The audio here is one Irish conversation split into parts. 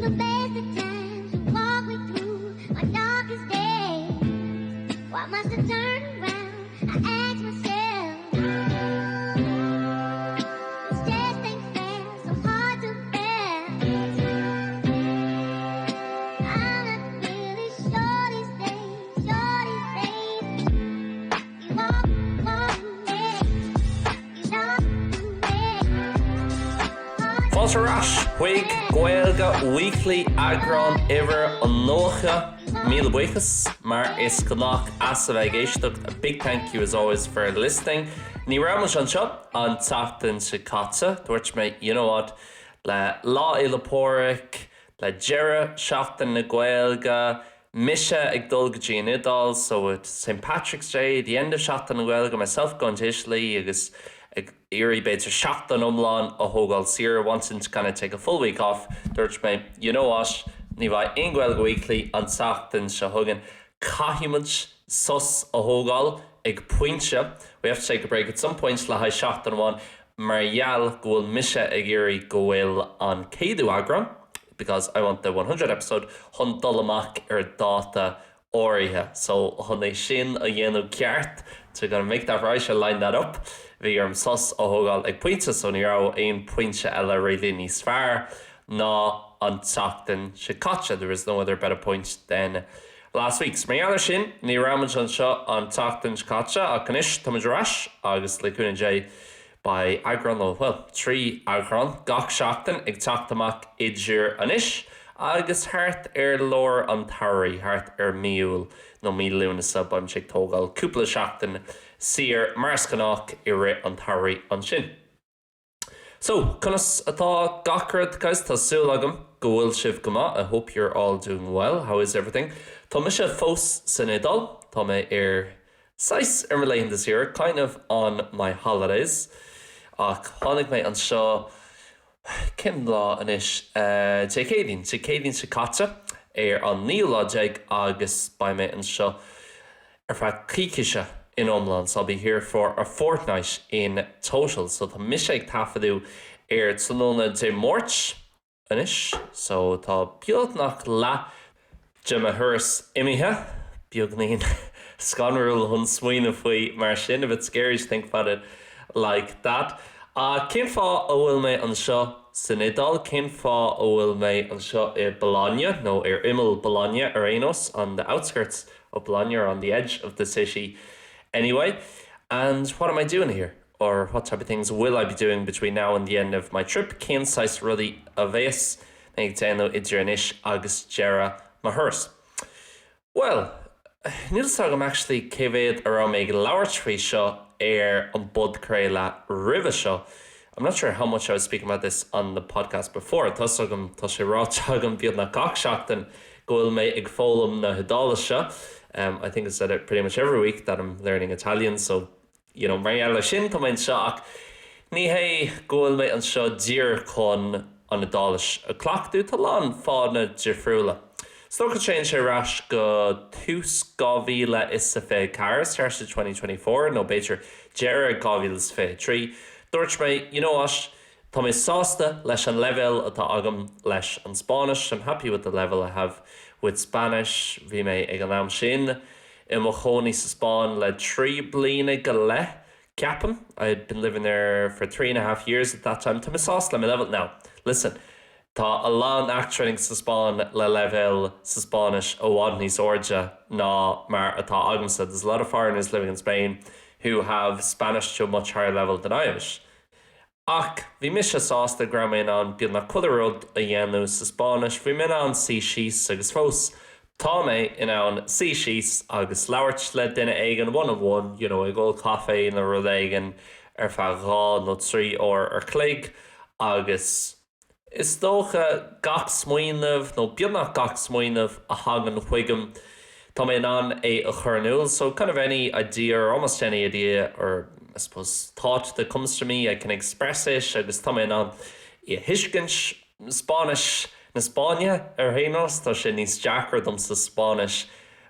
the best of times, you walk me through my darkest days. Why must I turn around? I ask myself. This just ain't fair, so hard to bear. I'm not really sure these days, sure these days. You walk, walk me, you know me. Fáilte ar ais chuig Gaeilge Weekly eagrán uimhir 90. Míle buíochas mar is gnách as a bheith ag éisteacht. A big thank you as always for listening. Ní raibh muid anseo an tseachtain seo caite, dúirt mé you know what, le Lá Fhéile Pádraig, le deireadh seachtain na Gaeilge, mise ag dul go dtí an Iodáil, so it's St Patrick's Day, the end of Seachtain na Gaeilge, myself going to Italy agus ag iarraidh b'fhéidir seachtain iomlán a thógáil saor, wanting to kind of take a full week off, dúirt mé you know what, ní bheidh aon Gaeilge Weekly an tseachtain seo chugainn, caithfidh muid sos a thógáil ag pointe, we have to take a break at some point le haghaidh seachtain amháin mar gheall go bhfuil mise ag iarraidh go bhfuil an céadú eagrán, because I want the 100 episode, chun dul amach ar dáta áirithe. So chun é sin a dhéanamh ceart, to gonna make that right, I line that up, bhí orm sos a thógáil ag pointe, so ní raibh aon pointe eile really níos fearr ná an tseachtain seo caite, there was no other better point than last week. So mar gheall ar sin, ní raibh muid anseo an tseachtain seo caite, ach anois tá muid ar ais agus le cúnamh Dé beidh eagrán nó, bhuel, 3 eagrán gach seachtain ag teacht amach idir anois agus thart ar lár an tsamhraidh, thart ar mí Iúil nó mí Lúnasa, beidh muid ag tógáil cúpla seachtain saor mar is gnách i rith an tsamhraidh ansin. So, conas atá gach rud, guys? Tá súil agam go bhfuil sibh go maith, I hope you're all doing well, how is everything? Tá mise fós san Iodáil, tá mé ar saghas ar mo laethanta saoire, kind of on my holidays, ach tháinig mé anseo, cén lá anois? Dé Céadaoin, Dé Céadaoin seo caite, ar an naoú lá déag agus beidh mé anseo ar feadh coicíse in iomlán, so I'll be here for a fortnight in total. So tá mise ag taifeadadh ar tráthnóna Dé Máirt anois, so tá beagnach leath de mo thuras imithe, beagnín scanrúil chun smaoineamh faoi mar sin, a bit scary to think about it like that. Ach cén fáth a bhfuil mé anseo san Iodáil? Cén fáth a bhfuil mé anseo i Bologna, nó ar imeall Bologna ar aon nós, on the outskirts of Bologna or on the edge of the city anyway? And what am I doing here? Or what type of things will I be doing between now and the end of my trip? Cén saghas rudaí a bheas mé ag déanamh idir anois agus deireadh mo thuras? Bhuel, níl 's agam actually cé mhéad a raibh mé ag labhairt faoi seo ar an bpodchraoladh roimhe seo, I'm not sure how much I was speaking about this on the podcast before, tá 's agam, tá sé ráite agam beagnach gach seachtain go bhfuil mé ag foghlaim na hIodáilise, I think I said it pretty much every week that I'm learning Italian so you know, mar gheall air sin tá mé anseo ach ní hé go bhfuil mé anseo díreach chun an Iodáilis a chleachtadh, tá a lán fáthanna difriúla. Is dócha téann sé ar ais go tús 2024, start of 2024, nó b'fhéidir deireadh 2023. Dúirt mé, you know what, tá mé sásta leis an leibhéal atá agam leis an Spáinnis, I'm happy with the level I have with Spanish, bhí mé ag an am sin i mo chónaí sa Spáinn le 3 bliana go leith, ceapaim, I had been living there for three and a half years at that time, tá mé sásta le mo leibhéal, now, listen, tá a lán eachtrannaigh sa Spáinn le leibhéal sa Spáinnis i bhfad níos airde ná mar atá agamsa, there's a lot of foreigners living in Spain who have Spanish to a much higher level than I have. Ach bhí mise sásta go raibh mé in ann beagnach chuile rud a dhéanamh sa Spáinnis, bhí mé in ann suí síos agus fós tá mé in ann suí síos agus labhairt le duine éigin one on one, you know, ag ól caife nó rud éigin ar feadh dhá nó trí uair ar chloig agus. Is dócha gach smaoineamh, nó beagnach gach smaoineamh a thagann chuigam, tá mé in ann é a chur in iúl. So kind of any idea or almost any idea or I suppose thought that comes to me, I can express it agus tá mé in ann é a thuiscint. Spáinnis na Spáinne ar aon nós, tá sé níos deacra domsa Spáinnis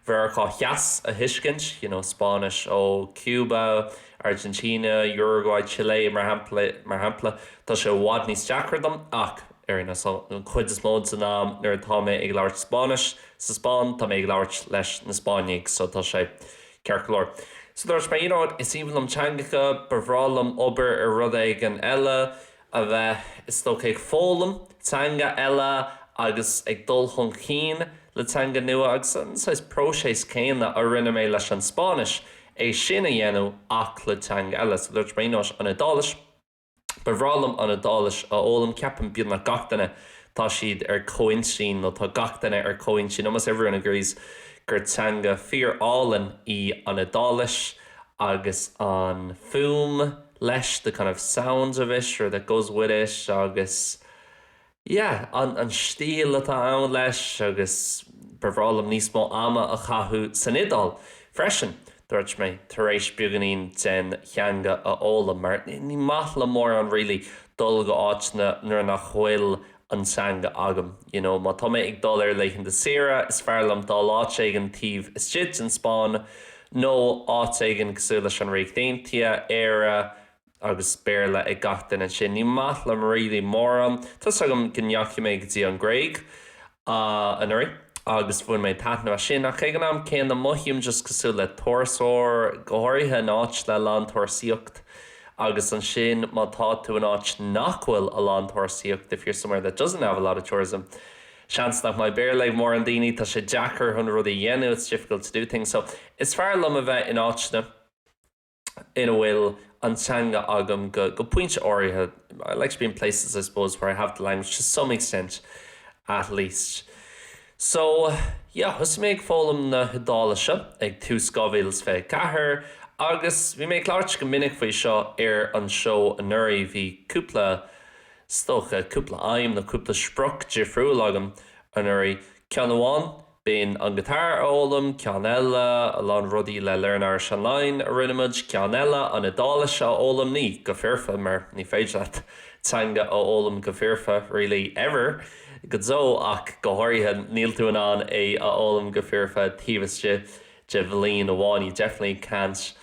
Mheiriceá Theas a thuiscint, you know, Spáinnis ó Cuba, Argentina, Uruguay, Chile mar shampla, mar shampla, tá sé i bhfad níos deacra dom ach. Ar aon nós, an chuid is mó den am nuair atá mé ag labhairt Spáinnis sa Spáinn, tá mé ag labhairt leis na Spáinnigh, so tá sé ceart go leor. So dúirt mé, you know what, is aoibhinn liom teangacha, ba bhreá liom obair ar rud éigin eile, a bheith, is dócha, ag foghlaim teanga eile agus ag dul chun cinn le teanga nua agus an saghas próiseas céanna a rinne mé leis an Spáinnis, é sin a dhéanamh ach le teanga eile. So dúirt mé, you know what, an Iodáilis. Ba bhreá liom an Iodáilis a fhoghlaim. Ceapaim beagnach gach duine, tá siad ar comhintinn nó tá gach duine ar comhintinn, almost everyone agrees, gur teanga fíor-álainn í an Iodáilis agus an fuaim leis, the kind of sound of it or that goes with it agus yeah, an an stíl atá ann leis agus ba bhreá liom níos mó ama a chaitheamh san Iodáil freisin, dúirt mé, tar éis beagáinín den theanga a fhoghlaim, mar ní maith liom mórán really dul go áiteanna nuair nach bhfuil an teanga agam, you know, má tá mé ag dul ar laethanta saoire, is fearr liom dul áit éigin taobh istigh den Spáinn nó áit éigin cosúil leis an Ríocht Aontaithe, Éire, agus Béarla ag gach duine ansin. Ní maith liom really mórán. Tá's agam go ndeachaigh mé go dtí an Ghréig anuraidh agus bhain mé taitneamh as sin ach ag an am céanna mothaím just cosúil le turasóir, go háirithe in áit le a lán turasóireacht agus ansin má tá tú in áit nach bhfuil a lán turasóireacht, if you're somewhere that doesn't have a lot of tourism, seans nach mbeidh Béarla ag mórán daoine, tá sé deacair chun rudaí a dhéanamh, it's difficult to do things. So is fearr liom a bheith in áiteanna ina bhfuil an teanga agam go go pointe áirithe, I like to be in places I suppose where I have the language to some extent at least. So yeah, thosaigh mé ag foghlaim na hIodáilise ag tús 2024 agus bhí mé ag labhairt go minic faoi seo ar an seó anuraidh, bhí cúpla, is dócha, cúpla aidhm nó cúpla sprioc difriúil agam anuraidh. Ceann amháin, B'in an guitar a fhoghlaim, ceann eile, a lán rudaí le Learn Irish Online a rinne muid, ceann eile, an Iodáilis a fhoghlaim, ní go foirfe mar ní féidir leat teanga a fhoghlaim go foirfe really ever go deo ach go háirithe níl tú in ann é a fhoghlaim go foirfe taobh istigh de bhliain amháin, you definitely can't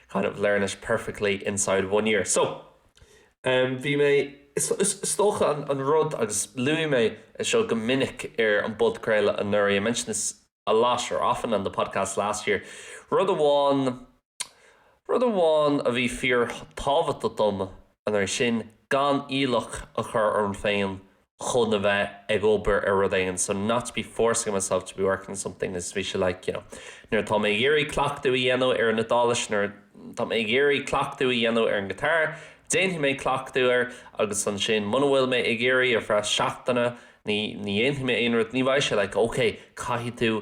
kind of learn it perfectly inside one year. So. Bhí mé, is dócha an rud, agus luaigh mé é seo go minic ar an bpodchraoladh anuraidh, I mentioned this a lot or often on the podcast last year, rud amháin, rud amháin a bhí fíor tábhachtach dom anuraidh, sin gan iallach a chur orm féin chun a bheith ag obair ar rud éigin so not to be forcing myself to be working on something is bhí sé like you know nuair atá mé ag iarraidh cleachtadh a dhéanamh ar an Iodáilis nuair atá mé ag iarraidh cleachtadh a dhéanamh ar an guitar déanfaidh mé cleachtadh air agus ansin muna bhfuil mé ag iarraidh ar feadh seachtaine ní ní dhéanfaidh mé aon rud ní bheidh sé like ok caithfidh tú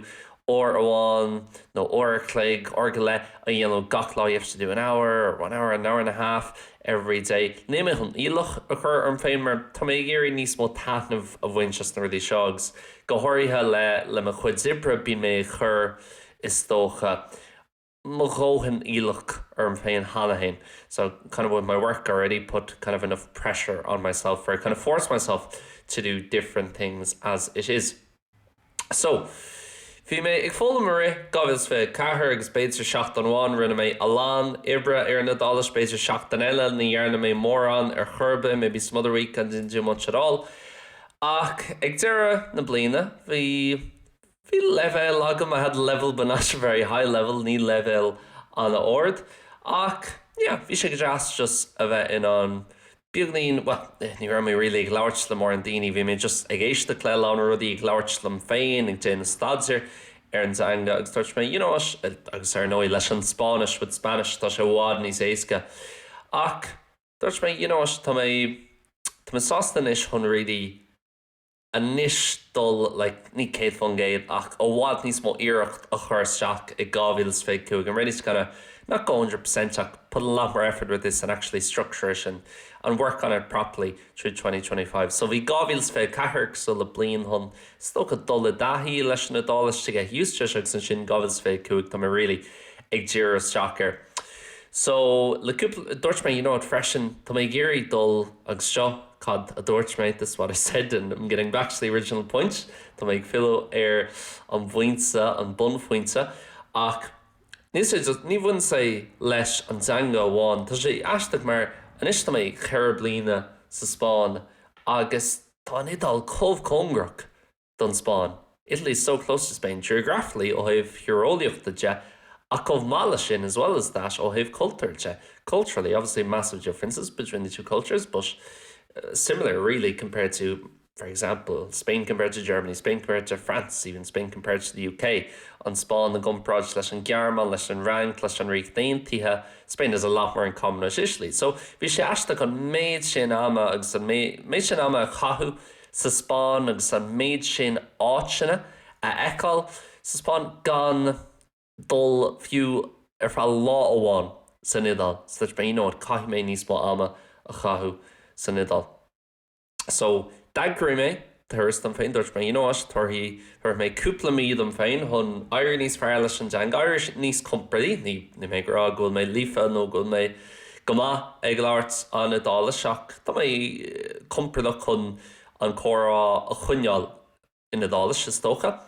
uair amháin nó uair a chloig, uair go leith a dhéanamh gach lá, you have to do an hour or one hour, an hour and a half every day. Níl mé chun iallach a chur orm féin mar tá mé ag iarraidh níos mó taitneamh a bhaint as na rudaí seo agus go háirithe le le mo chuid oibre bíonn mé ag cur is dócha mo dhóthain iallach orm féin cheana féin. So kind of with my work already put kind of enough pressure on myself or kind of force myself to do different things as it is. So, bhí mé ag foghlaim i rith 2024 agus b'fhéidir seachtain amháin rinne mé a lán oibre ar an Iodáilis, b'fhéidir seachtain eile ní dhearna mé mórán ar chor ar bith, maybe some other week I didn't do much at all. Ach ag deireadh na bliana bhí, bhí leibhéal agam, I had a level but not a very high level, ní leibhéal an-ard. Ach yeah, bhí sé go deas just a bheith in ann beagnín, bhuel, ní raibh mé really ag labhairt le mórán daoine, bhí mé just ag éisteacht le a lán rudaí, ag labhairt liom féin, ag déanamh staidéir ar an dteanga agus dúirt mé, you know what, agus ar ndóigh leis an Spáinnis, with Spanish, tá sé i bhfad níos éasca. Ach dúirt mé, you know what, tá mé, tá mé sásta anois chun really, anois dul like ní 100% ach i bhfad níos mó iarracht a chur isteach i 2025 I'm ready to kind of not go 100% ach put a lot more effort with this and actually structure it and and work on it properly through 2025. So bhí 2024 cosúil le bliain chun is dócha dul i dtaithí leis an Iodáilis to get used to it agus ansin 2025 tá mé really ag díriú isteach air. So le cúpla dúirt mé you know what freisin tá mé ag iarraidh dul agus seo Cad a dúirt mé? This is what I said and I'm getting back to the original point. Tá mé ag filleadh ar an bpointe, an bunphointe. Ach níl sé just, ní bhaineann sé leis an dteanga amháin. Tá sé aisteach mar anois tá mé ceithre bliana sa Spáinn agus. Tá an Iodáil chomh cóngarach don Spáinn, Italy is so close to Spain geographically ó thaobh thíreolaíochta de ach chomh maith leis sin as well as that ó thaobh cultúir de culturally obviously massive differences between the two cultures but similar really compared to for example, Spain compared to Germany, Spain compared to France, even Spain compared to the UK, an Spáinn i gcomparáid leis an Ghearmáin, leis an Fhrainc, leis an Ríocht Aontaithe, Spain has a lot more in common with Italy. So bhí sé aisteach an méid sin ama agus an méid sin ama a chaitheamh sa Spáinn agus an méid sin áiteanna a fheiceáil sa Spáinn gan dul fiú ar feadh lá amháin san Iodáil. So dúirt mé, you know what, caithfidh mé níos mó ama a chaitheamh san Iodáil. So, d'eagraigh mé turas dom féin, dúirt mé, you know what, tabharfaidh, tabharfaidh mé cúpla mí dom féin chun éirí níos fearr leis an dteanga, éirí níos compordaí, ní, níl mé ag rá go bhfuil mé líofa nó go bhfuil mé go maith ag labhairt an Iodáilis ach tá mé compordach chun an comhrá a choinneáil in Iodáilis, is dócha.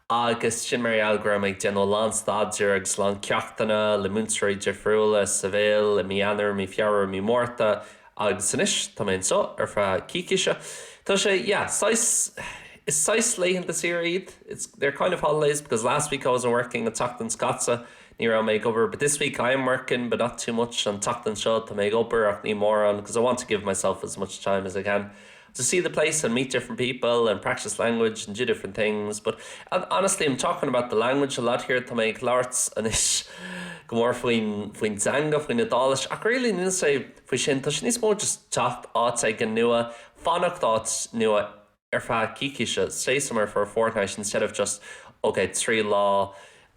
Agus sin mar gheall go raibh mé ag déanamh a lán staidéir agus a lán ceachtanna le múinteoirí difriúla i Seville i mí Eanáir, mí Feabhra, mí Márta agus anois tá mé anseo ar feadh coicíse. Tá sé, yeah, saghas, is saghas laethanta saoire iad, it's, they're kind of holidays because last week I wasn't working, an tseachtain seo caite ní raibh mé ag obair but this week I am working but not too much, an tseachtain seo tá mé ag obair ach ní mórán because I want to give myself as much time as I can. to see the place and meet different people and practice language and do different things but honestly I'm talking about the language a lot here tá mé ag labhairt anois go mór faoin faoin dteanga faoin Iodáilis ach really níl sé faoi sin tá sé níos mó just teacht áit éigin nua fanacht áit nua ar feadh coicíse stay somewhere for a fortnight instead of just okay 3 lá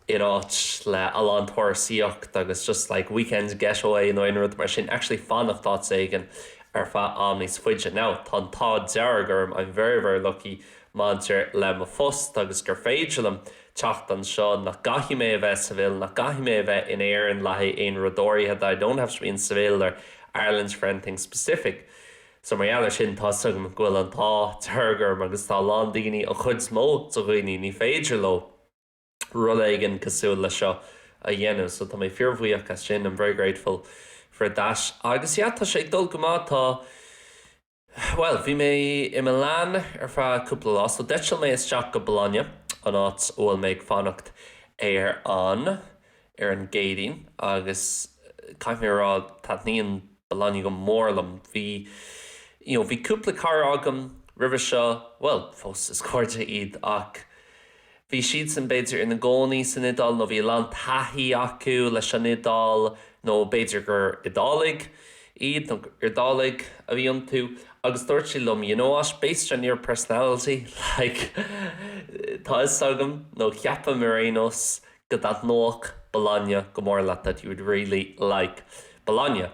in áit le a lán turasóireacht agus just like weekend getaway nó aon rud mar sin, actually fanacht áit éigin ar feadh am níos faide. Now, tá an t-ádh dearg orm, I'm very very lucky maidir le mo phost agus gur féidir liom teacht anseo, nach gcaithfidh mé a bheith i Seville, nach gcaithfidh mé a bheith in Éirinn le haghaidh aon rud áirithe, that I don't have to be in Seville or Ireland for anything specific. So mar gheall ar sin, tá 's agam go bhfuil an t-ádh dearg orm agus tá a lán daoine, an chuid is mó de dhaoine, ní féidir leo rud éigin cosúil le seo a dhéanamh so tá mé fíorbhuíoch as sin, I'm very grateful for that. Agus yeah, tá sé ag dul go maith, tá, bhuel, bhí mé i Milan ar feadh cúpla lá so d'eitil mé isteach go Bologna, an áit a bhfuil mé ag fanacht ar an, ar an gCéadaoin agus caithfidh mé a rá, taitníonn Bologna go mór liom. Bhí, you know, bhí cúpla cara agam roimhe seo, bhuel, fós is cairde iad ach, Bhí siadsan, b'fhéidir, ina gcónaí san Iodáil nó bhí a lán taithí acu leis an Iodáil nó b'fhéidir gur Iodálaigh iad nó Iodálaigh a bhí iontu agus dúirt siad liom, you know what, based on your personality, like, tá fhios agam nó ceapaim ar aon nós go dtaitneodh Bologna go mór leat, that you would really like Bologna.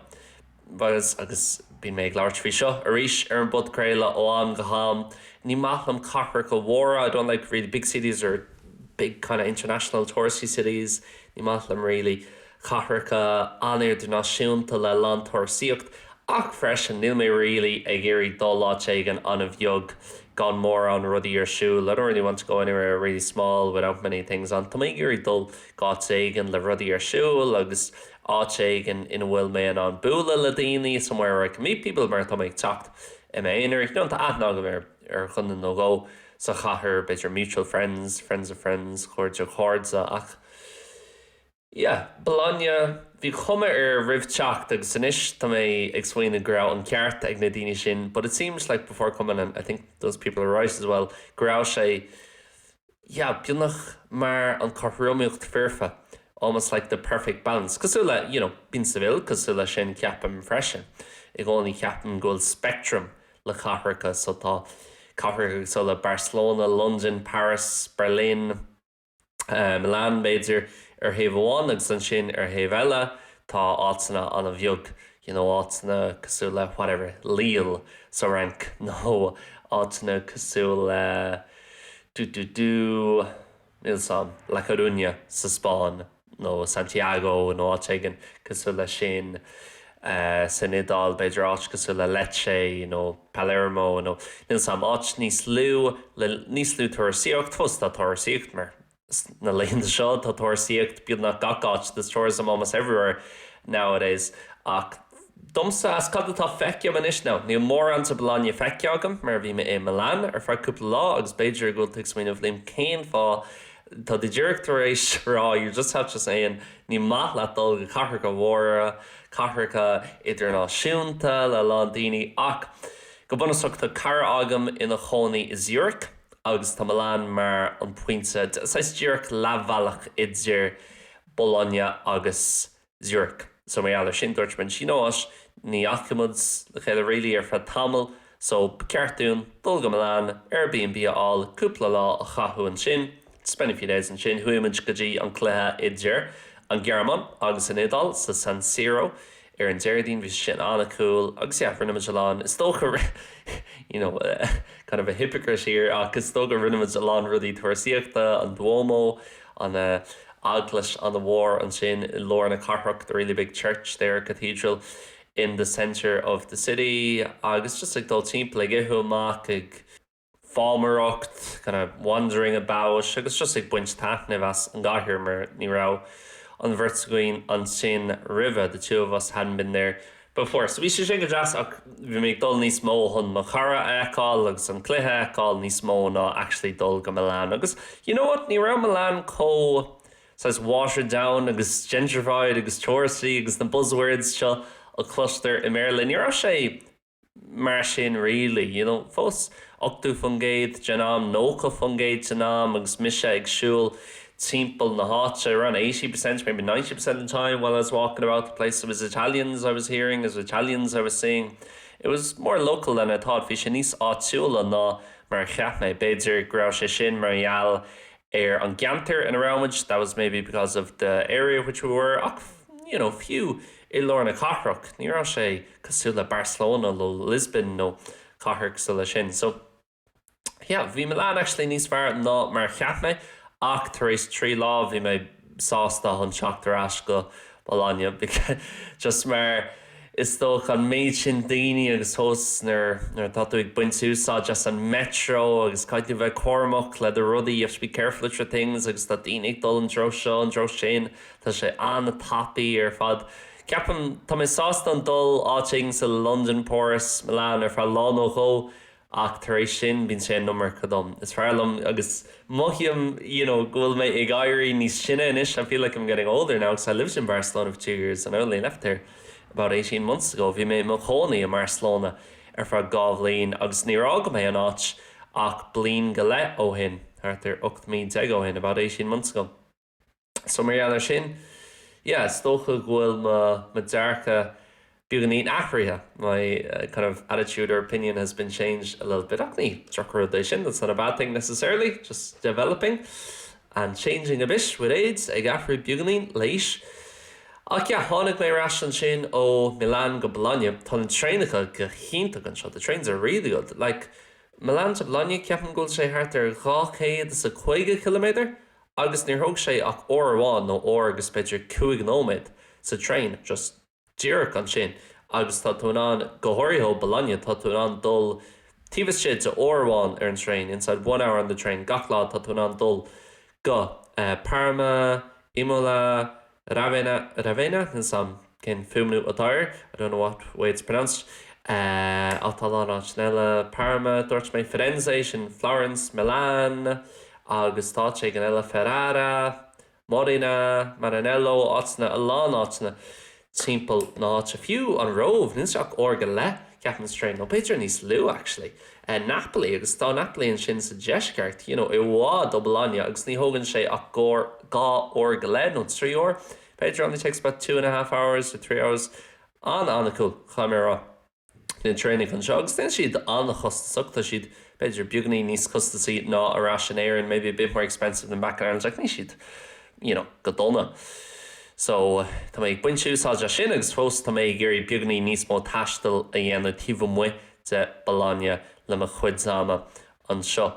Agus, agus bíonn mé ag labhairt faoi seo arís ar an bpodchraoladh ó am go ham, ní maith liom cathracha mhóra, I don't like really big cities or big kind of international touristy cities, ní maith liom really cathracha an-idirnáisiúnta le lán turasóireacht, ach freisin níl mé really ag iarraidh dul áit éigin an-bheag gan mórán rudaí ar siúl, I don't really want to go anywhere really small without many things on, tá mé ag iarraidh dul go áit éigin le rudaí ar siúl agus áit éigin ina bhfuil mé in ann bualadh le daoine, somewhere where I can meet people mar tá mé ag teacht i m'aonar. You know, tá aithne agam ar ar dhuine nó dhó sa chathair, b'fhéidir mutual friends, friends of friends, cairde cairde ach yeah, Bologna, bhí cuma air roimh teacht agus anois tá mé ag smaoineamh go raibh an ceart ag na daoine sin but it seems like before coming and I think those people are right as well go raibh sé yeah, beagnach mar an cothromaíocht foirfe, almost like the perfect balance. Cosúil le, you know, bíonn Seville cosúil leis sin ceapaim freisin. I gcónaí ceapaim go bhfuil spectrum le cathracha, so tá cathracha cosúil le Barcelona, London, Paris, Berlin, Milan b'fhéidir ar thaobh amháin agus ansin ar thaobh eile tá áiteanna an-bheag, you know, áiteanna cosúil le whatever, Lille sa Fhrainc nó áiteanna cosúil le dú dú dú, níl 's a'm, La Coruña sa Spáinn nó Santiago nó áit éigin cosúil leis sin san Iodáil, b'fhéidir áit cosúil le Lecce nó Palermo nó níl 's a'm, áit níos lú le níos lú turasóireacht, fós tá turasóireacht mar sna laethanta seo tá turasóireacht beagnach gach áit, there's tourism almost everywhere nowadays ach. Domsa, as cad atá feicthe agam anois now, níl mórán de Bologna feicthe agam mar bhí mé i Milan ar feadh cúpla lá agus b'fhéidir go bhfuil tú ag smaoineamh Liam cén fáth tá tú díreach tar éis rá you just have to saying ní maith leat dul go cathracha mhóra, cathracha idirnáisiúnta le a lán daoine ach go bunúsach tá cara agam ina chónaí i Zurich agus tá Milan mar an pointe saghas díreach leathbhealach idir Bologna agus Zurich. So mar gheall ar sin dúirt muid you know what, ní fhaca muid le chéile really ar feadh tamaill so ba cheart dúinn dul go Milan, Airbnb a fháil, cúpla lá a chaitheamh ansin, spend a few days ansin. Chuaigh muid go dtí an cluiche idir an Ghearmáin agus an Iodáil sa San Siro ar an Déardaoin, bhí sin an-cool agus yeah rinne muid a lán, is dócha you know kind of a hypocrite here ach is dócha rinne muid a lán rudaí turasóireachta, an Duomo, an eaglais an-mhór ansin i lár na cathrach, the really big church there, cathedral in the centre of the city agus just ag dul timpeall ag ithe amach, ag fámaireacht, kind of wandering about agus just ag baint taitneamh as an gcathair mar ní raibh an bheirt againn ansin roimhe, the two of us hadn't been there before. So bhí sé sin go deas ach bhí mé ag dul níos mó chun mo chara a fheiceáil agus an cluiche a fheiceáil níos mó ná actually dul go Milan agus you know what ní raibh Milan chomh saghas watered down agus gentrified agus touristy agus na buzzwords seo a chloistear i mBéarla ní raibh sé mar sin really you know fós 80% den am 90% den am agus mise ag siúl timpeall na háite around 80% maybe 90% of the time while I was walking about the place it was Italians I was hearing it was Italians I was seeing it was more local than I thought bhí sé níos áitiúla ná mar a cheap mé b'fhéidir go raibh sé sin mar gheall ar an gceantar ina raibh muid that was maybe because of the area which we were ach you know fiú i lár na cathrach ní raibh sé cosúil le Barcelona nó Lisbon nó cathair cosúil leis sin so yeah bhí Milan actually níos fearr ná mar a cheap mé ach tar éis 3 lá bhí mé sásta chun teacht ar ais go Bologna just mar is dócha an méid sin daoine agus fós nuair nuair atá tú ag baint úsáid as an metro agus caithfidh tú bheith cúramach le do rudaí you have to be careful with your things agus tá daoine ag dul an treo seo an treo sin tá sé an-tapaidh ar fad. Ceapaim tá mé sásta chun dul áit éigin sa London, Páras, Milan ar feadh lá nó dhó ach tar éis sin bíonn sé an iomarca dom. Is fearr liom agus mothaím you know go bhfuil mé ag éirí níos sine anois I feel like I'm getting older now because I lived in Barcelona for two years and I only left there about 18 months ago. Bhí mé i mo chónaí i mBarcelona ar feadh dhá bhliain agus níor fhág mé an áit ach bliain go leith ó shin, thart ar 18 mí ó shin, about 18 months ago. So mar gheall ar sin, yeah, is dócha go bhfuil mo mo dearcadh beagáinín athraithe, my kind of attitude or opinion has been changed a little bit ach ní drochrud é sin, that's not a bad thing necessarily, just developing and changing a bit with age, ag athrú beagáinín le haois. Ach yeah, tháinig mé ar ais ansin ó Milan go Bologna, tá na traenacha go hiontach anseo, the trains are really good, like Milan to Bologna ceapaim go bhfuil sé thart ar 250 ciliméadar, Agus níor thóg sé ach uair amháin nó uair agus b'fhéidir 5 nóiméad sa traein, just díreach ansin agus tá tú in ann, go háirithe ó Bologna, tá tú in ann dul taobh istigh de uair amháin ar an traein, inside one hour on the train, gach lá tá tú in ann dul go Parma, Imola, Ravenna, Ravenna, níl 's a'm cén fuaimniú atá air, I don't know what way it's pronounced, ach tá a lán áiteanna eile, Parma, dúirt mé, Firenze, sin Florence, Milan, agus tá áit éigin eile, Ferrara, Modena, Maranello, áiteanna, a lán áiteanna timpeall na háite, fiú an Róimh, níl sé ach uair go leith, ceapaim, sa traein, nó b'fhéidir níos lú actually. Napoli, agus tá Napoli ansin sa deisceart, you know, i bhfad ó Bologna agus ní thógann sé ach dhá uair go leith nó trí uair, b'fhéidir, only takes about two and a half hours or three hours. An-an-cool, caithfidh mé a rá, na traenacha anseo agus níl siad an-chostasach, tá siad b'fhéidir beagáinín níos costasaí ná ar ais in Éirinn, maybe a bit more expensive than back in Ireland, ach níl siad, you know, go dona. So, tá mé ag baint úsáid as sin agus fós tá mé ag iarraidh beagáinín níos mó taistil a dhéanamh taobh amuigh de Bologna le mo chuid ama anseo.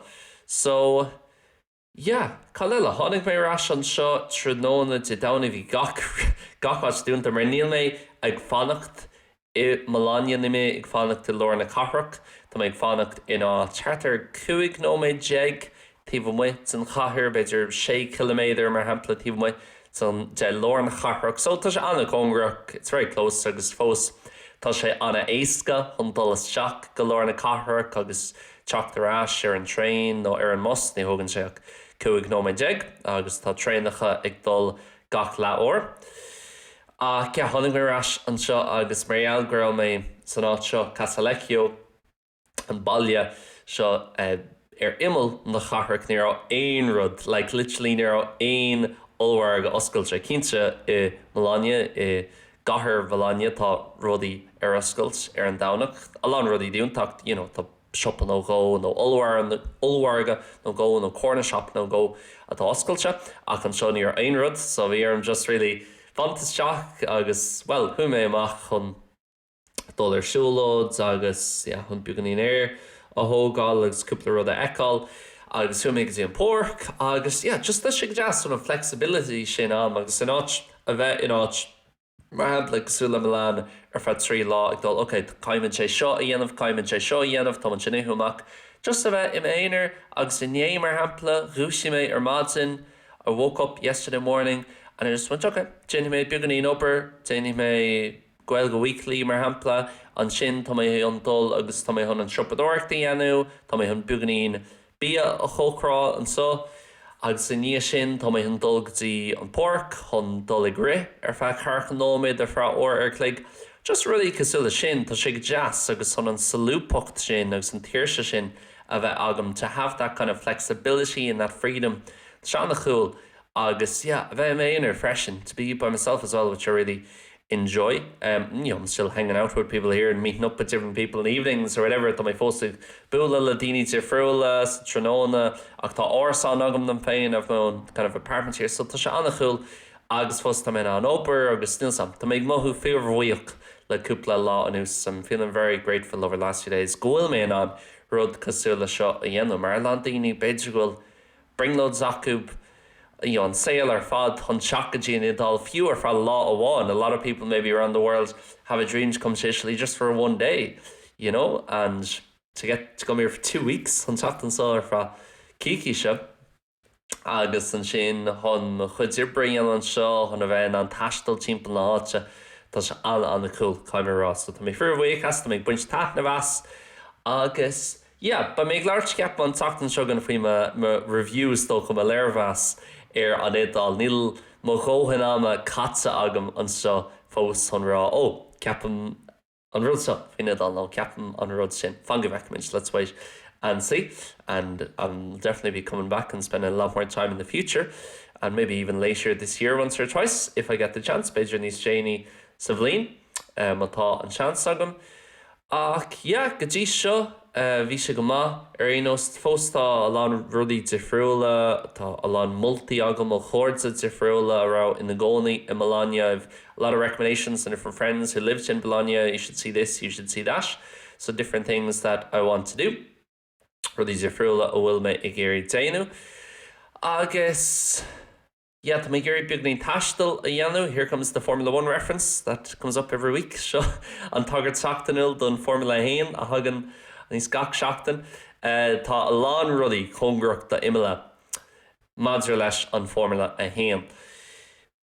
So, yeah, cad eile? Tháinig mé ar ais anseo tráthnóna Dé Domhnaigh, bhí gach gach áit dúnta mar níl mé ag fanacht i mBologna, níl mé ag fanacht i lár na cathrach, tá mé ag fanacht in áit thart ar 15 nóiméad taobh amuigh den chathair, b'fhéidir 6 ciliméadar mar shampla taobh amuigh den de lár na cathrach. So tá sé an-chóngarach, it's very close agus fós. Tá sé an-éasca chun dul isteach go lár na cathrach agus teacht ar ais ar an traein nó ar an mbus, ní thógann sé ach 15 nóiméad agus tá traenacha ag dul gach leathuair. Ach yeah, tháinig mé ar ais anseo agus mar gheall go raibh mé san áit seo, Casalecchio, an baile seo ar imeall na cathrach, ní raibh aon rud, like literally ní raibh aon ollmhargadh oscailte. Cinnte i Bologna, i gcathair Bhologna tá rudaí ar oscailt ar an Domhnach, a lán rudaí dúnta ach you know tá siopa nó dhó nó ollmhargadh nó dhó nó corner shop nó dhó atá oscailte ach anseo ní raibh aon rud so bhí orm just really fanacht isteach agus well chuaigh mé amach chun dul ar siúlóid agus yeah chun beagáinín aer a thógáil agus cúpla rud a fheiceáil agus chuaigh mé go dtí an páirc agus yeah just tá sé go deas an flexibility sin ann agus in áit a bheith in áit mar shampla cosúil le Milan ar feadh 3 lá ag dul ok caithfidh sé seo a dhéanamh caithfidh sé seo a dhéanamh tá sin ithe amach just a bheith i m'aonar agus inné mar shampla dhúisigh mé ar maidin I woke up yesterday morning and I just went ok déanfaidh mé beagáinín obair déanfaidh mé Gaeilge Weekly mar shampla, ansin tá mé chun dul agus tá mé chun an siopadóireacht a dhéanamh, tá mé chun beagáinín bia a chócaráil anseo agus i ndiaidh sin tá mé chun dul go dtí an páirc chun dul ag rith ar feadh ceathracha nóiméad ar feadh uair ar chloig. Just rudaí cosúil le sin, tá sé go deas agus chun an solúbthacht sin agus an tsaoirse sin a bheith agam to have that kind of flexibility and that freedom, tá sé an-cool agus yeah, a bheith i m'aonar freisin, to be by myself as well which I really enjoy. Um, you know, I'm still hanging out with people here and meeting up with different people in the evenings or whatever, tá mé fós ag bualadh le daoine difriúla sa tráthnóna ach tá árasán agam dom féin I've my own kind of apartment here, so tá sé an-cool agus fós tá mé in ann obair agus níl 's a'm, tá mé ag mothú fíorbhuíoch le cúpla lá anuas. I'm feeling very grateful over the last few days go bhfuil mé in ann rud cosúil le seo a dhéanamh mar a lán daoine b'fhéidir go bhfuil brionglóid acu you know, an saol ar fad chun teacht go dtí an Iodáil fiú ar feadh lá amháin. A lot of people maybe around the world have a dream to come to Italy just for one day, you know, and to get to come here for 2 weeks chun teacht anseo ar feadh coicíse agus ansin chun mo chuid oibre a dhéanamh anseo chun a bheith in ann taisteal timpeall na háite tá sé an-an-cool caithfidh mé a rá so tá mé fíorbhuíoch as tá mé ag baint taitneamh as agus yeah beidh mé ag labhairt ceapaim an tseachtain seo chugainn faoi mo review is dócha mo léirmheas ar an Iodáil níl mo dhóthain ama caite agam anseo fós chun rá ó ceapaim an rud seo faoin Iodáil nó ceapaim an rud sin fan go bhfeicfimid let's wait and see and I'll definitely be coming back and spending a lot more time in the future and maybe even later this year once or twice if I get the chance b'fhéidir níos déanaí sa bhliain má tá an seans agam. Ach yeah, go dtí seo bhí sé go maith ar aon nós. Fós tá a lán rudaí difriúla, tá a lán moltaí agam ó chairde difriúla a raibh ina gcónaí i Bologna. I've a lot of recommendations and different friends who lived in Bologna, you should see this, you should see that. So different things that I want to do. Rudaí difriúla a bhfuil mé ag iarraidh déanamh. Agus yeah, tá mé ag iarraidh beagáinín taistil a dhéanamh. Here comes the Formula 1 reference that comes up every week. Seo an tagairt seachtainiúil don Formula 1 a thagann aníos gach seachtain. Tá a lán rudaí cóngarach do Imola maidir leis an Formula 1.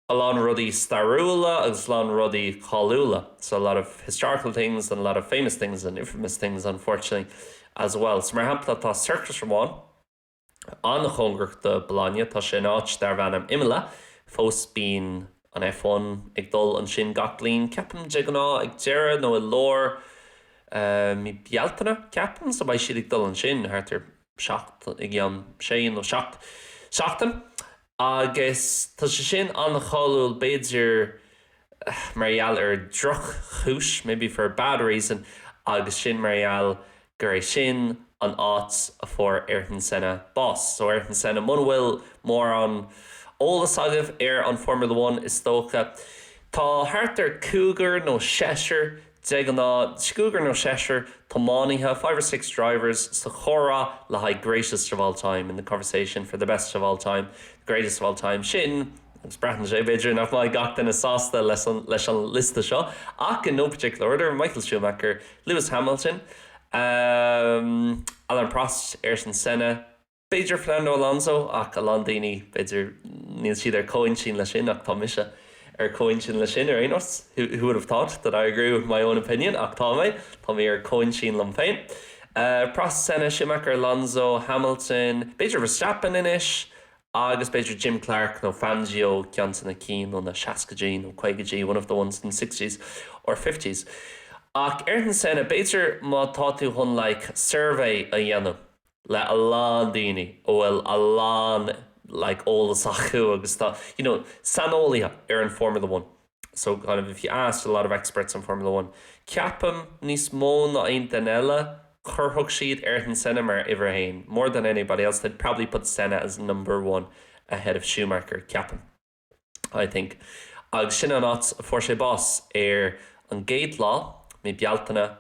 A lán rudaí stairiúla agus a lán rudaí cáiliúla. So a lot of historical things and a lot of famous things and infamous things unfortunately as well. So mar shampla tá circuit amháin an-chóngarach do Bologna, tá sé in áit darb ainm Imola, fós bíonn an F1 ag dul ansin gach bliain, ceapaim de ghnáth ag deireadh nó i lár mí Bealtaine, ceapaim, so beidh siad ag dul ansin thart ar seacht i gceann sé nó seacht seachtain. Agus tá sé sin an-cháiliúil b'fhéidir mar gheall ar droch-chúis, maybe for a bad reason, agus sin mar gheall gur é sin an áit a fuair Ayrton Senna bás. So Ayrton Senna, muna bhfuil mórán eolas agaibh ar an Formula One is dócha, tá thart ar cúigear nó seisear de ghnáth, cúigear nó seisear tiománaithe, five or six drivers, sa chomhrá le haghaidh greatest of all time, in the conversation for the best of all time, the greatest of all time, sin agus braitheann sé b'fhéidir nach mbeidh gach duine sásta leis an leis an liosta seo ach in no particular order, Michael Schumacher, Lewis Hamilton, um, Alain Prost, Ayrton Senna, b'fhéidir Fernando Alonso ach a lán daoine b'fhéidir níl siad ar comhintinn leis sin ach tá mise. ar comhintinn leis sin ar aon nós. Who who would have thought that I agree with my own opinion ach tá mé, tá mé ar comhintinn liom féin. Prost, Senna, Schumacher, Alonso, Hamilton, b'fhéidir Verstappen anois agus b'fhéidir Jim Clark nó Fangio ceann de na cinn ó na seascaidí nó caogaidí, one of the ones in the sixties or fifties. Ach Ayrton Senna, b'fhéidir má tá tú chun like survey a dhéanamh le a lán daoine a bhfuil a lán like eolas acu agus tá you know saineolaithe ar an Formula One. So kind of if you asked a lot of experts on Formula One, ceapaim níos mó ná aon duine eile chuirfeadh siad Ayrton Senna mar uimhir a haon. More than anybody else they'd probably put Senna as number one ahead of Schumacher, ceapaim. I think. Agus sin an áit a fuair sé bás ar an gcéad lá, mí Bealtaine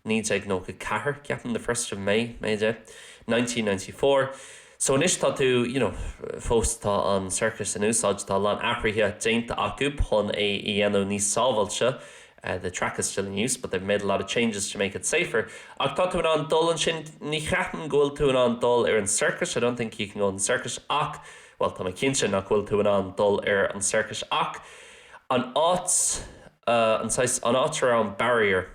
1994, ceapaim, the first of May, May Day, 1994. So anois tá tú, you know, fós tá an circuit in úsáid, tá a lán athruithe déanta acu chun é a dhéanamh níos sábháilte, the track is still in use but they've made a lot of changes to make it safer. Ach tá tú in ann dul ansin, ní cheapaim go bhfuil tú in ann dul ar an circuit, I don't think you can go on the circuit ach, bhuel tá mé cinnte nach bhfuil tú in ann dul ar an circuit ach an áit, an saghas, an áit a raibh an barrier,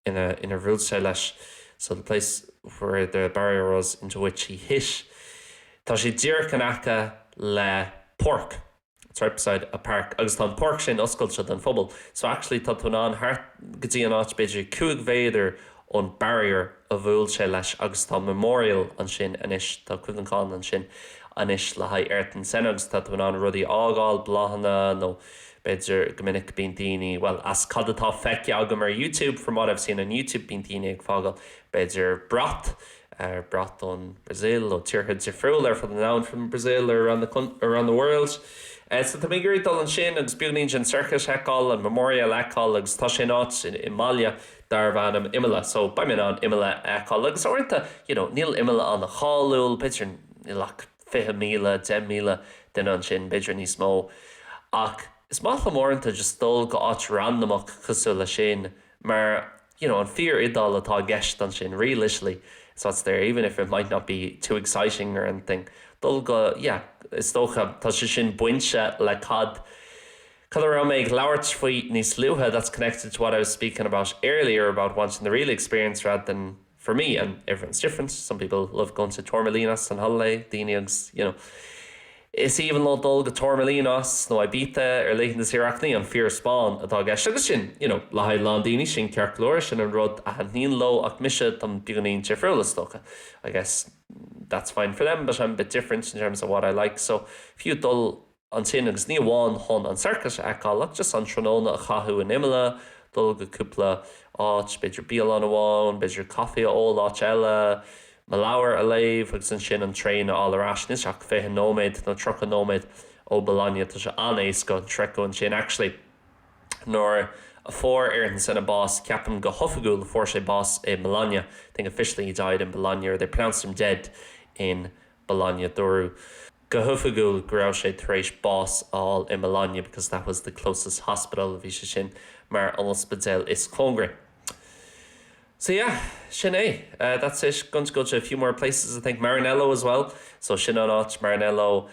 ina ina bhuail sé leis so the place where the barrier was into which he hit. Tá sé díreach in aice le páirc it's right beside a park agus tá an páirc sin oscailte don phobal so actually tá tú in ann thart go dtí an áit b'fhéidir 5 mhéadar ón barrier a bhuail sé leis agus tá memorial ansin anois tá cuimhneachán ansin anois le haghaidh Ayrton Senna agus tá tú in ann rudaí a fhágáil, bláthanna nó B'fhéidir go minic bíonn daoine, bhuel, as cad atá feicthe agam ar YouTube, from what I've seen on YouTube, bíonn daoine ag fágáil, b'fhéidir, brat, brat ón Brazil, ó tíortha difriúla ar fud an domhain, from Brazil or around the, around the world. So tá mé ag iarraidh dul ansin agus beagáinín den circuit a fheiceáil, an memorial a fheiceáil agus tá sé in áit i mbaile darbh ainm Imola. So beidh mé in ann Imola a fheiceáil agus uaireanta, you know, níl Imola an-cháiliúil, b'fhéidir níl ach 20,000, 10,000 duine ansin, b'fhéidir níos mó. Ach is maith liom uaireanta just dul go áit randamach cosúil le sin mar, you know, an fíor-Iodáil atá i gceist ansin, real Italy is what's there, even if it might not be too exciting or anything. Dul go, yeah, is dócha, tá sé sin bainte le cad, cad a raibh mé ag labhairt faoi níos luaithe, that's connected to what I was speaking about earlier about wanting the real experience rather than for me and everyone's different some people love going to Torremolinos on holiday daoine agus you know is aoibhinn leo dul go Torremolinos nó Ibiza ar laethanta saoire ach ní an fíor Spáinn atá i gceist agus sin you know le haghaidh a lán daoine sin ceart go leor sin an rud a thaitníonn leo ach mise táim beagáinín difriúil is dócha I guess that's fine for them but I'm a bit different in terms of what I like so fiú dul ansin agus ní amháin chun an circuit a fheiceáil ach just an tráthnóna a chaitheamh in Imola, dul go cúpla áit, b'fhéidir bialann amháin, b'fhéidir caife a ól áit eile, mo leabhar a léamh agus ansin an traein a fháil ar ais. Níl sé ach 20 nóiméad nó 30 nóiméad ó Bologna, tá sé an-éasca an sroicheadh ansin actually. Nuair a fuair Ayrton Senna bás, ceapaim go hoifigiúil fuair sé bás i mBologna, I think officially he died in Bologna or they pronounced him dead in Bologna. Dúradh go hoifigiúil go raibh sé tar éis bás a fháil i mBologna because that was the closest hospital, bhí sé sin mar an ospidéal is cóngaraí. So yeah, sin é. That's it. Going to go to a few more places I think. Maranello as well. So sin an áit, Maranello.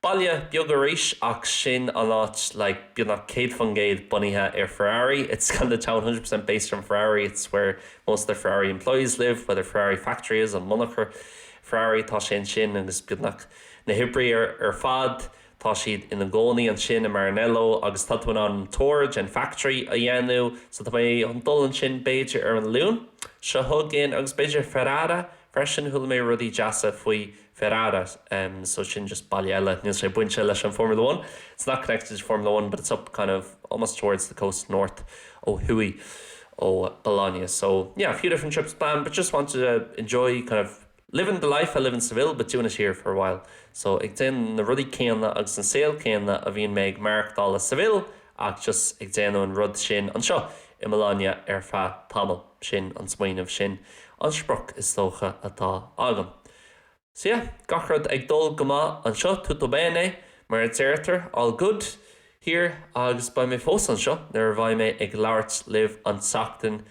Baile beag arís ach sin an áit like beagnach 100% bunaithe ar Ferrari. It's kind of town 100% based on Ferrari. It's where most of the Ferrari employees live, where the Ferrari factory is, an monarcha. Ferrari, tá sé ansin agus beagnach na hoibrithe ar fad, tá siad ina gcónaí ansin i Maranello agus tá tú in ann tour den factory a dhéanamh so tá mé chun dul ansin b'fhéidir ar an Luan seo chugainn agus b'fhéidir Ferrara freisin, chuala mé rudaí deasa faoi Ferrara so sin just baile eile, níl sé bainte leis an Formula One, it's not connected to Formula One but it's up kind of almost towards the coast north ó thuaidh ó Bologna. So yeah, a few different trips planned but just wanted to enjoy kind of living the life I live in Seville but doing it here for a while. So ag déanamh na rudaí céanna agus an saol céanna a bhíonn mé ag maireachtáil i Seville ach just ag déanamh an rud sin anseo i mBologna ar feadh tamaill. Sin an smaoineamh, sin an sprioc is dócha atá agam. So yeah, gach rud ag dul go maith anseo, tutto bene, mar a deirtear, all good here, agus beidh mé fós anseo nuair a bheidh mé ag labhairt libh an tseachtain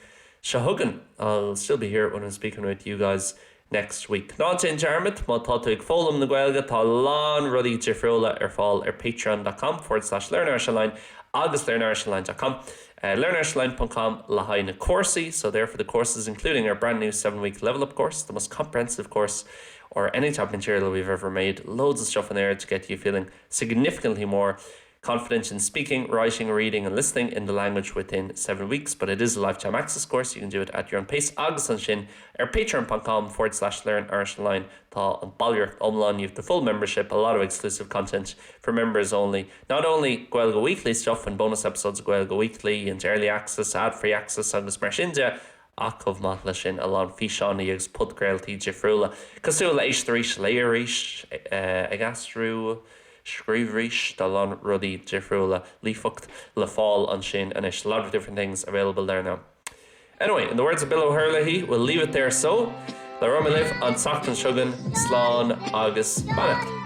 seo chugainn, I'll still be here when I'm speaking with you guys next week. Ná déan dearmad, má tá tú ag foghlaim na Gaeilge, tá a lán rudaí difriúla ar fáil ar patreon dot com forward slash learn Irish online. Agus learnirishonline.com. Uh, learnirishonline.com le haghaidh na cúrsaí, so there for the courses including our brand new 7-week level up course, the most comprehensive course or any type of material we've ever made. Loads of stuff in there to get you feeling significantly more confident in speaking, writing, reading and listening in the language within 7 weeks, but it is a lifetime access course, you can do it at your own pace. Agus ansin ar patreon.com forward slash learn Irish online tá an ballraíocht iomlán, you've the full membership, a lot of exclusive content for members only. Not only Gaeilge Weekly stuff and bonus episodes of Gaeilge Weekly and early access, ad-free access agus mar sin de, ach chomh maith leis sin a lán físeáin agus podchraoltaí difriúla, cosúil le Éist Arís, Léigh Arís, Ag Aistriú, Scríobh Arís, tá a lán rudaí difriúla, líofacht, le fáil ansin anois, a lot of different things available there now. Anyway, in the words of Bill O'Herlihy, we'll leave it there so, labhróidh mé libh an tseachtain seo chugainn, slán agus beannacht.